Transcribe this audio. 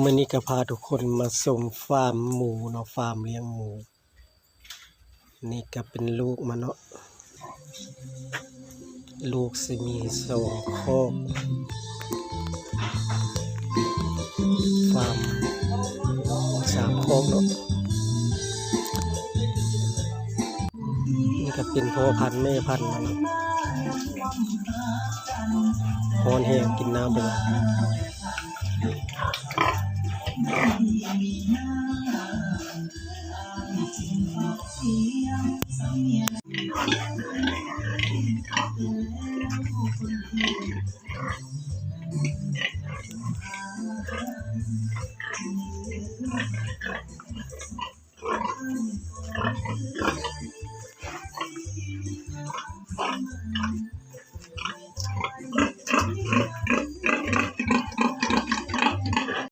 ມື້ນີ້ກໍພາທຸກຄົນມາຊົມຟາມໝູເນາະ, ຟາມລ້ຽງໝູ. ນີ້ກໍເປັນລູກມັນເນາະ, ລູກຊິມີສອງຄອກ, ຟາມສາມຄອກເນາະ. ນີ້ກໍເປັນພໍ່ພັນແມ່ພັນມັນ, ຮ້ອນແຮງ ກິນນ້ຳບໍ່ໄດ້. ນີ້